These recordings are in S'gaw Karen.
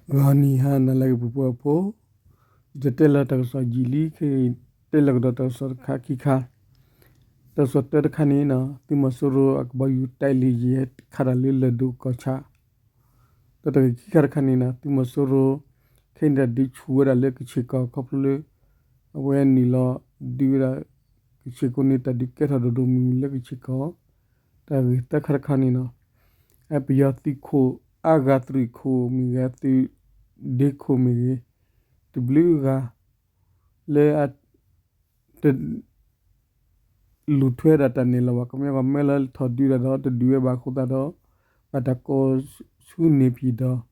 ဂီၤနံၤဟါနၤလၢအဂ့ၤ ပှၤဖိ, ယတတဲလီၤတၢ်ကစီၣ်ယံာ်လံ, ခဲအံၤတဲလီၤကဒီးတၢ်ကစီၣ်တခါခံခါ, တၢ်ကစီၣ်တၢတခါန့ၣ် သုးမီၤစိရိၤအကဘီယူၤ တိုက်လေယာဉ် ခးတၢ်လၢလၢၢ်ဒိၣ်ကီၢ်ဆၣ်, ဒီးတၢ်ဂ့ၢ်ခံခါတခါန့ၣ် သုးမီၤစိရိၤ ခဲအံၤန့ၣ် တၢ်ဒုးဆူၣ်ဝဲဒၣ်လၢကဆ့ၣ်ကီၢ် ခီဖျိလၢ အဝဲနုာ်လီၤဒုးဝဲဒၣ် ကဆ့ၣ်ကီၢ်န့ၣ် တၢ်ဒုးကဲထီၣ်ဒိၣ်ဒိၣ်မုၢ်မုၢ်လၢကဆ့ၣ်ကီၢ်, တၢ်ဂ့ၢ်သၢခါတခါန့ၣ် ပယီၤသုးခိၣ် အါဂၤသုးခိၣ်မ့ၢ်ဂ့ၤ သုးဒ့ခိၣ်မ့ၢ်ဂ့ၤ တဘျုးဂၤ လၢ တ လူၤထွဲဒၣ်တၢ်နဲၣ်လီၤဘၣ် ကမျၢၢ်ကီၢ်မဲလၢထီၣ်ဒုးတၢ်ဒီး တဒုးဝဲဘၣ်အဃိသတးဒီး ဘၣ်တၢ်ကိးဆူန့ၣ်ပၠံၣ်ဒီး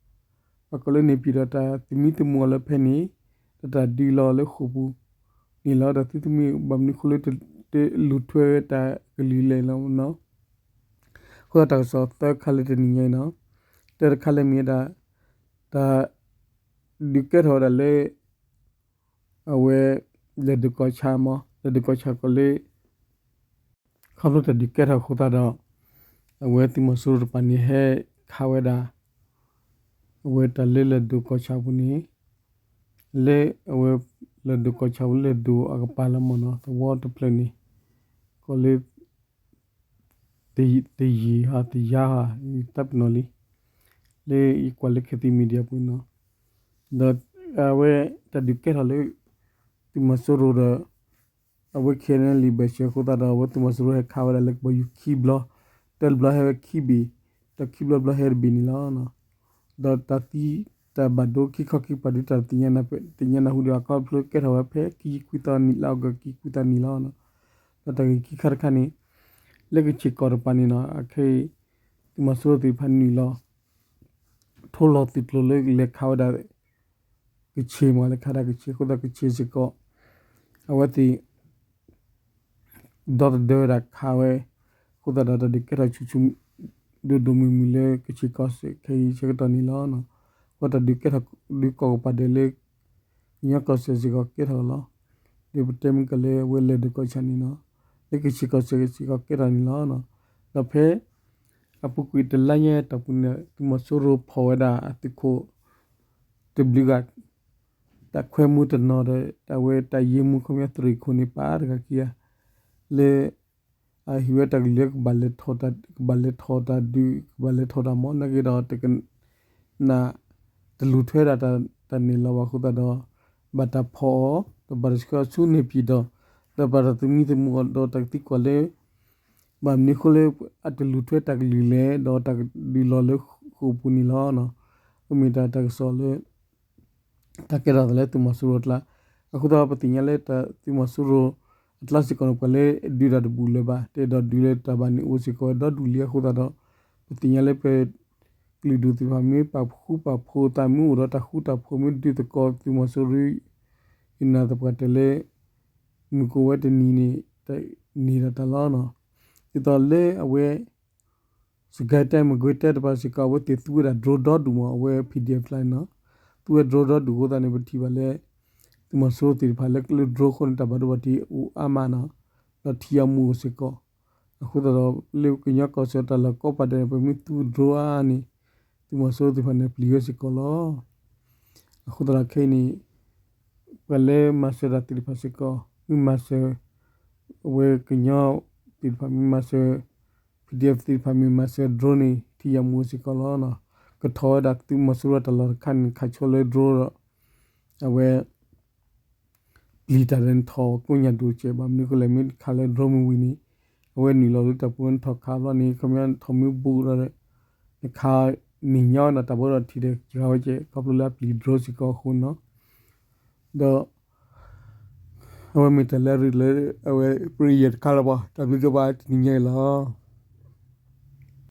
ဘၣ်ကိးလၢန့ၣ်ပၠံၣ်ဒီး တၢ်သမံသမိးအီၤလၢဖဲန့ၣ် ဒီးတၢ်ဒုးလီၤလၢဃိာ်ပူၤန့ၣ်လီၤ. ဒီးသုသမံသမိးဘၣ်မနုၤအဃိလၢ တလူၤထွဲဝဲတၢ်ကလုၢ်လဲၣ်လီၤ. အဃိသတးတၢ်ကစီၣ်သၢခါလၢတနံၤညါအံၤန့ၣ် တၢတခါလၢမ့ၢ်ဝဲဒၣ် တၢ် ဒုးကဲထီၣ်ဝဲဒၣ်လၢ အဝဲ လၢၢ်ဒိၣ်ကီၢ်ဆၣ်မး လၢၢ်ဒိၣ်ကီၢ်ဆၣ်ကီးလၢ ခီဖျိတၢ်ဒုးကဲထီၣ်အဃိသတးဒီး အဝဲသုးမီၤစိရိၤတဖၣ်န့ၣ် ဟဲခးဝဲဒၣ် အဝဲတၢ်လၢလၢၢ်ဒိၣ်ကီၢ်ဆၣ်ပူၤန့ၣ် လၢအဝဲ လၢၢ်ဒိၣ်ကီၢ်ဆၣ်ပူၤလၢၢ်ဒိၣ်အကပၤလီၤမ့ၢ်နီၤ သဝီတဖျၢၣ်န့ၣ် ကီးလၢ တယံၤဟးတယၤဟး တၢ်ပနီၣ်လံ လၢယကွၢ်လၢ Kachin Media ပူၤန့ၣ် ဒီးအဝဲတၢ်ဒုးကဲထီၣ်လၢ သုးမီၤစိရိၤဒီး အဝဲ ခဲအံၤန့ၣ် လံာ်ဘၢၣ်စၢၤအဃိသတးဒီး အဝဲသုးမီၤစိရိၤဟဲခးဝဲဒၣ်လၢကဘီယူၤခံဘျီ တၢ်တဘျီဟဲဝဲခံဘ့ၣ် ဒီးခံဘျီတဘျီဟဲတဘ့ၣ်န့ၣ်လီၤ. ဒီးတၢ်သံတၢ်ဘၣ်ဒိခံခီခံကပၤဒုးတၢ်သ့ၣ်ညါနၢ်ဟူဒံးဘၣ် ခီဖျိကဲထီၣ်ဝဲဖဲခံဆံခွံသီနံၣ် လါအီကူးခံဆံခွံသီနံၣ်လီၤ. ဒီးတၢ်ဂ့ၢ်ခံခါတခါန့ၣ် လၢကဆ့ၣ်ကီၢ်တဖၣ်န့ၣ်နီၤ အခဲအံၤ သုးမီၤစိရိၤသ့ၣ်တဖၣ်နုာ်လီၤ ထိလီၤသုးကျိၤလၢလဲၤခးဝဲဒၣ် ကဆ့ၣ်မး လဲၤခးဒၣ်ကဆ့ၣ်အဃိသတး ကဆ့ၣ်စ့ၢ်ကီး အဝဲသ့ၣ် ဒီသဒၢဝဲဒၣ်ခးဝဲ အဃိသတးဒီးတၢ်ဒုးကဲထီၣ်ဆူၣ်ဆူၣ် ဒိၣ်ဒိၣ်မုၢ်မုၢ်လၢကဆ့ၣ်ကီၢ်စ့ၢ်ကီး ခဲအံၤဆၢကတီၢ်န့ၣ်လီၤ. အဃိတၢ်ဒုးကဲထီၣ်ဒုးကိးကပၤဒဲးလၢ ကညီကီၢ်စဲၣ်စ့ၢ်ကီးကဲထီၣ်လီၤ. ဒီးပတဲမ့ၢ်ကီးလၢအဝဲလၢၢ်ဒိၣ်ကီၢ်ဆၣ်န့ၣ်နီၤ လၢကဆ့ၣ်ကီၢ်စ့ၢ်ကီးကဲထီၣ်န့ၣ်လီၤ. ဒီးဖဲ အပူၤကွံာ်တလါညါတီၢ်ပူၤန့ၣ် သုးမီၤစိရိၤဖီၣ်ဝဲဒၣ်အသုးခိၣ် တဘျုးဂၤ တၢ်ခွဲမူတနီၤဒီး အဝဲတၢ်ယ့မူခီပညီသုးရ့ၣ်ခိၣ်န့ၣ် ပာ်တဂၤခံဂၤ လၢ အဟ့ၣ်ဝဲတၢ်ကလုၢ်လၢ ကဘၣ်လဲၤထီၣ်တၢ်ဒုး ကဘၣ်လဲၤထီၣ်တၢ်မ့ၢ် နာ်က့ဒီး တကနၣ် တလူၤထွဲဒၣ်တၢ်နဲၣ်လီၤဘၣ်အဃိသတးဒီး ဘၣ်တၢ်ဖီၣ်အီၤ ဒီးဘၣ်တၢ်ဆှၢဆူန့ၢ်ပၠံၣ်ဒီး ဒီးဘၣ်တၢ်သမံသမိးအီၤဒီးတၢ်ကသံကွၢ်လၢ ဘၣ်မနုၤအဃိလၢ အတလူၤထွဲတၢ်ကလုၢ်လဲၣ် ဒီးတၢ်ကဒုးလီၤလၢဃိာ်ပူၤန့ၣ်လီၤ. အမ့ၢ်တၢ်တၢ်ကစီၣ်လၢ တၢ်ကဲထီၣ်သးလၢသုးမီၤစိရိၤအကျါ, အဃိသတးဒီးပသ့ၣ်ညါလၢသုးမီၤစိရိၤအကျါစ့ၢ်ကီးန့ၣ် ပှၤလၢဒုးတၢ်တဘူၣ်လၢၤဘၣ်, တအဲၣ်ဒိးဒုးလၢတၢ်ဘၣ်န့ၣ်အိၣ်စ့ၢ်ကီးဝဲဒီဒူၣ်လံအဃိသတးဒီး ပသ့ၣ်ညါလၢပကလုာ်ဒူၣ်သ့ၣ်တဖၣ်မ့ၢ်ပာ်ဃူပာ်ဖိးသး မ့ၢ်အိၣ်ဒီးတၢ်ဃူတၢ်ဖိး မ့ၢ်ဒုးသကိးသုးမီၤစိရိၤ ယနာ်သပှၢ်တၢၢ်လၢ မုၢ်ကအိၣ်ဝဲတနံၤန့ၣ် တန့ၢ်ဒီးတၢ်လီၤ. ဒ်သိးလၢအဝဲ စကဲတဲ မကွ့တဲတဖၣ်စ့ၢ်ကီး အဝဲသ့ၣ်သူဝဲဒၣ် drone ဒီဒူၣ်မး အဝဲ PDF ကျါန့ၣ်နီၤ, သူဝဲ drone ဒီဒူၣ်အဃိသတးန့ၣ် ပထံၣ်ဘၣ်လၢ သုးမီၤစိရိၤသ့ၣ်တဖၣ်လၢကလုာ် drone အဃိန့ၣ် တၢ်ဘၣ်ဒိဘၣ်ထံးအိၣ်အါမးနီၤ, ဒီးထံယီၤမူအိၣ်စ့ၢ်ကီး, အဃိသတးဒီး လၢကညီကီၢ်စဲၣ်တၢ်လီၢ်ကိးပၤဒဲး ပမ့ၢ်သူ drone အါန့ၣ် သုးမီၤစိရိၤသ့ၣ်တဖၣ်န့ၣ် ပျံၤဝဲစ့ၢ်ကီးလီၤ. အဃိသတးခဲအံၤန့ၣ် ပှၤလၢမၤစၢၤတၢ်သ့ၣ်တဖၣ်စ့ၢ်ကီး မ့ၢ်မၤစၢၤ အဝဲကညီသ့ၣ်တဖၣ်မ့ၢ်မၤစၢၤ PDF သ့ၣ်တဖၣ်မ့ၢ်မၤစၢၤ drone န့ၣ် ထံယီၤမူအိၣ်စ့ၢ်ကီးလီၤ. ကထီၣ်ဝဲဒၣ်သုးမီၤစိရိၤတၢ်လီၢ်တခါန့ၣ် ခးဆိလၢ drone ဒီး အဝဲ ပျံၤတၢ်ဒီးနထီၣ်ကိးညၣ်ဒိၣ်စဲး ဘၣ်မနုၤအဃိလဲၣ် မ့ၢ်ခးလၢ drone မ့ၢ်ဝံၤန့ၣ် အဝဲနုာ်လီၤလၢတၢ်ပူၤနထီၣ်ခးဘျီန့ၣ် ခီပညီနထီၣ်မ့ၢ်ဘူးဒီး နခးန့ၣ်ညီဒီးတၢ်ဘၣ်ဒီးထံၣ်ဒီးစှၤဝဲကဲ ခီဖျိလၢအပျံၤ drone စ့ၢ်ကီးအဃိနီၤ. ဒီး အဝဲမ့ၢ်တၢ်လၢအရ့ဒိၣ်လၢ အဝဲပရံယဲၢ်တခါလၢၤဘၣ် တၢ်ဘျုးဒိၣ်ဘၣ်တနံၤညါအံၤလီၤ.